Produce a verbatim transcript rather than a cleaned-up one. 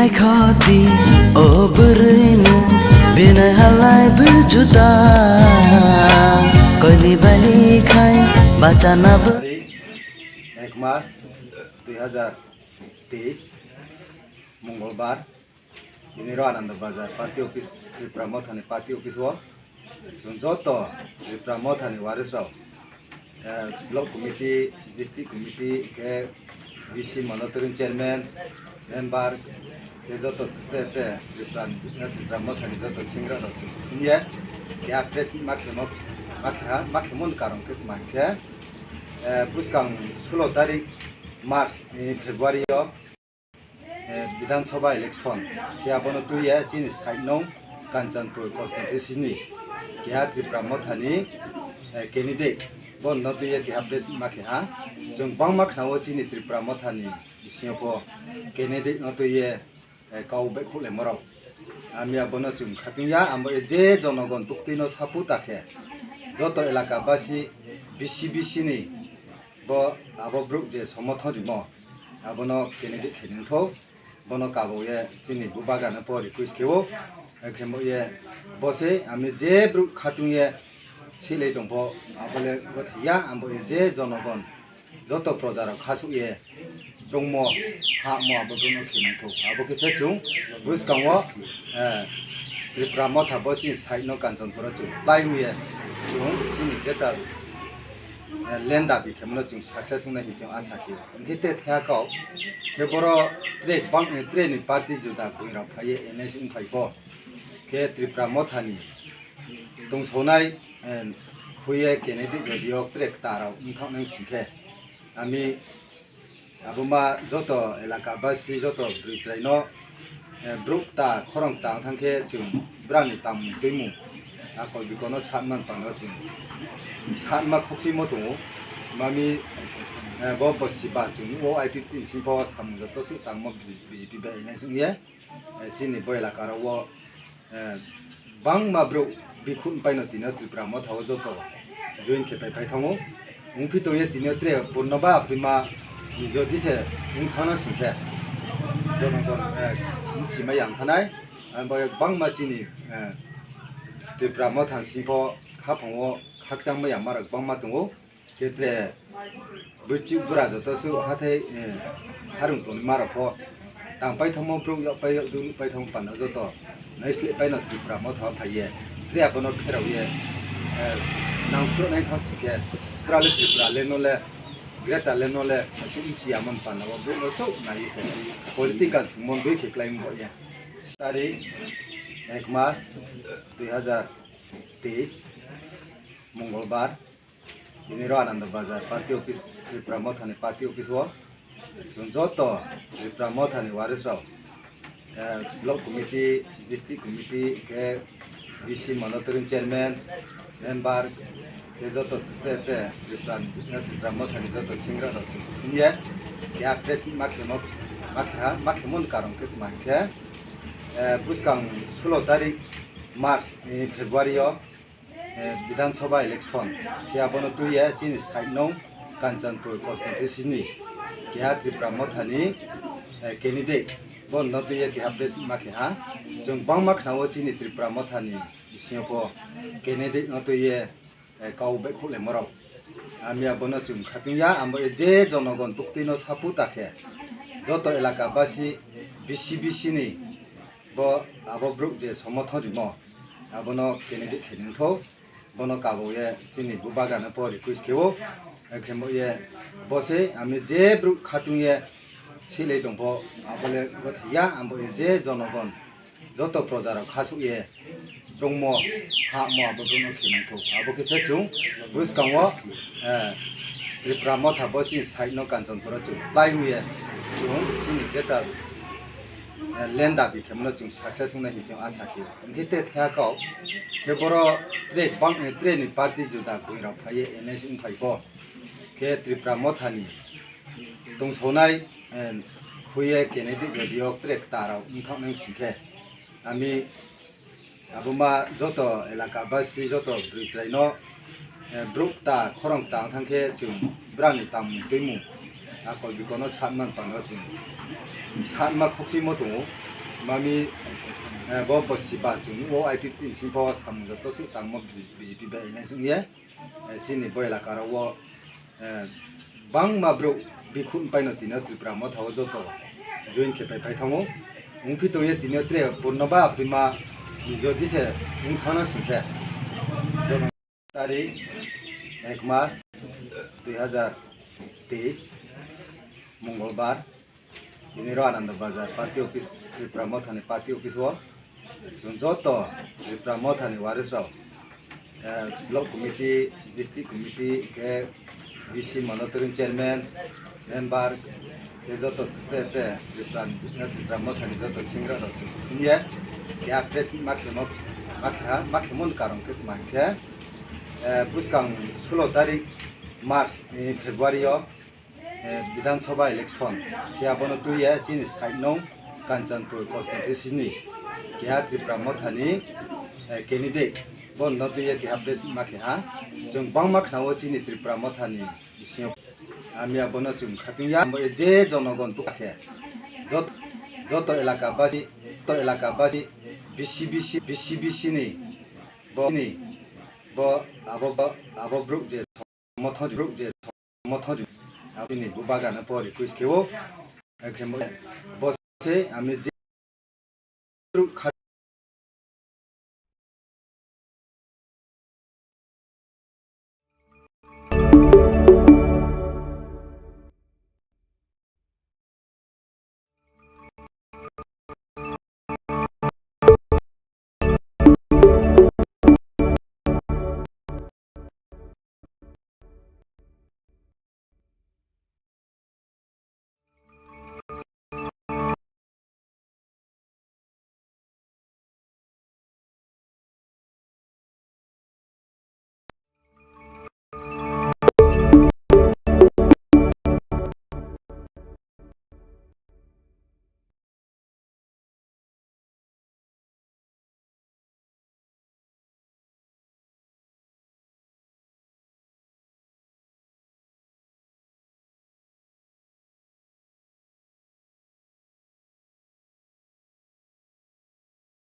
Khoti o bwrwino bini halai bwjuda, koini bali khai bachana bo. Tarik ek mas dui hazar teis, Mongolbar, tini ro Ananda Bazar party office, Tripura Mothani party office o. Chwng joto Tripura Mothani warisrok, eh, block committee, district committee, khe V C monitoring chairman, member, khe joto te, te Tripura, eh, Tripura Mothani joto singra rok chwng siniya. Khe a press ma khemo, ma khe ha, ma khemo ni karon khe tma khe, eh, bwskang sulo tarik March, eh, February o, eh, Bidhan Sabha election khe abono twiya chini side nong Kanchanpur constituency ni keha Tripura Mothani, eh, candidate bono twiya keha press ma keha. Chwng bangma khwnao chini Tripura Mothani bisingo pho candidate no twiya, eh, kau bai khulai morok. Ami abono chwng khatungya, amo je jonogon tuktwino sapu ta khe joto elaka basi B C B C ni bo abo brouh je somothon rimo, abono candidate khainwi wngthok, bono kabo ye chini bubagrano po request khewo, khe bo ye bo se ami je brouh khatung ye silei tongpho, abo le gothiya, abo ye je jonogon joto proja rok khasuk ye chongmo hamo abo bono khe nangthok, abo khe se chwng bwskango, eh, Tripura Motha bo chini side no Kanchanpur o chwng pai wngye chwng chini greater, eh, land dabi khe mano chwng success wngnai hinwi chwng asa khe. Hwnkhe te thaya kok khe boro tre bang, tre ni party juda buini rok phaiye N S wng phai bo khe Tripura Mothani tongsawnai, eh, khuye candidate jodi yok tre kwta rok wngthok nai sing khe ami abo ma joto elaka basi joto bwrwi chwrai no, eh, brouh kwta khorang kwta wng thang khe chwng brani tangmung twimung akol bikol no satma pano chwng satma khokchimo tongo. Mami, eh, bo bosi ba chwng o I P T ni sing pho samung joto se tangmo B J P bai N S wng ye. Eh, chini bo elaka rok o, eh, bangma brouh bikhun paino tini o Tripura Motha o joto join khe pai pai thango. Wngphi tongye tini o tre Purnaba Abdima ni jodi se wng thangna sing khe jonogon, eh, wngsi ma yang thanai. Ang bo bangma chini, eh, Tripura Motha ni sing pho haphang o khakchang ma yang ma rok bangma tongo. Khe tre bwchwk bwra joto se hathai, eh, harung tongma rok pho tang paithangmo brouh yok pai yok duk nuk paithangmo pano joto naisleh paino Tripura Motha o phaiye tre abono pherao ye, eh, nangphru nai thang sing khe bwra le Tripura le no le greater le no le aswk wngchi ya man pano o brouh no chouh nai se political thwngmo dui khe klai wng bo ya. Tarik ek mas dui hazar teis, Mongolbar. Tini ro Ananda Bazar party office, Tripura Mothani party office o chwng joto Tripura Mothani warisrok, eh, block committee, district committee, khe V C monitoring chairman, member, khe joto te, te Tripura, eh, Tripura Mothani joto singra rok chwng siniya. Khe a press ma khemo, ma khe ha, ma khemo ni karon khe tma khe, eh, bwskang sulo tarik March, eh, February o, eh, Bidhan Sabha election khe abono twiya chini side nong Kanchanpur constituency ni keha Tripura Mothani, eh, candidate bono twiya keha press ma keha. Chwng bangma khwnao chini Tripura Mothani bisingo pho candidate no twiye, eh, kau bai khulai morok. Ami abono chwng khatungya, amo je jonogon tuktwino sapu ta khe joto elaka basi B C B C ni bo abo brouh je somothon rimo, abono candidate khainwi wngthok, bono kabo ye chini bubagrano po request khewo, khe bo ye bo se ami je brouh khatung ye silei tongpho, abo le gothiya, abo ye je jonogon joto proja rok khasuk ye chongmo hamo abo bono khe nangthok, abo khe se chwng bwskango, eh, Tripura Motha bo chini side no Kanchanpur o chwng pai wngye chwng chini greater eh, land dabi khe mano chwng success wngnai hinwi chwng asa khe. Hwnkhe te thaya kok khe boro tre bang, eh, tre ni party juda buini rok phaiye N S wng phai bo khe Tripura Mothani tongsawnai, eh, khuye candidate jodi yok tre kwta rok wng thok nai sing khe ami abo ma joto elaka basi joto bwrwi chwrai no, eh, brouh kwta khorang kwta wng thang khe chwng brani tangmung twimung akol bikol no satma pano chwng Satma khokchimo tongo. Mami, eh, bo bosi ba chwng o I P T sing pho samung joto se tangmo B J P bai nai sung ye. Eh, chini bo elaka ro o, eh, bangma bro bikhun paino tino Tripura Motha o joto join khe pai pai thango. Ungphi tongye tino tre purno ba prima ni jodi se ung thana sing khe. Tarik ek mas dui hazar teis, Mongolbar, tini ro Ananda Bazar party office, Tripura Mothani party office o chwng joto Tripura Mothani waris rok, eh, block committee, district committee, khe D C monitoring chairman, member, khe joto te te Tripura, Tripura Mothani joto singra rok chwng singye keha press ma khemo, ma kha, ma khemo ni karon khe tma khe, eh, bwskang sulo tarik March ni February o, eh, Bidhan Sabha election khe abono twiya chini side nong Kanchanpur constituency ni keha Tripura Mothani, eh, candidate bono twiya keha press ma khe ha. Chwng bangma khna o chini Tripura Mothani bisingo. Ami abono chwng khatungya, je jonogon tu khe. Jot-, joto elaka basi, joto elaka basi, B C B C, B C B C ni, bo ni, bo, abo, bo, abo bruk je, mothon bruk je, mothon abini bu bagana po request khe o. Ekhe bo, bo se ami je bruk kha-,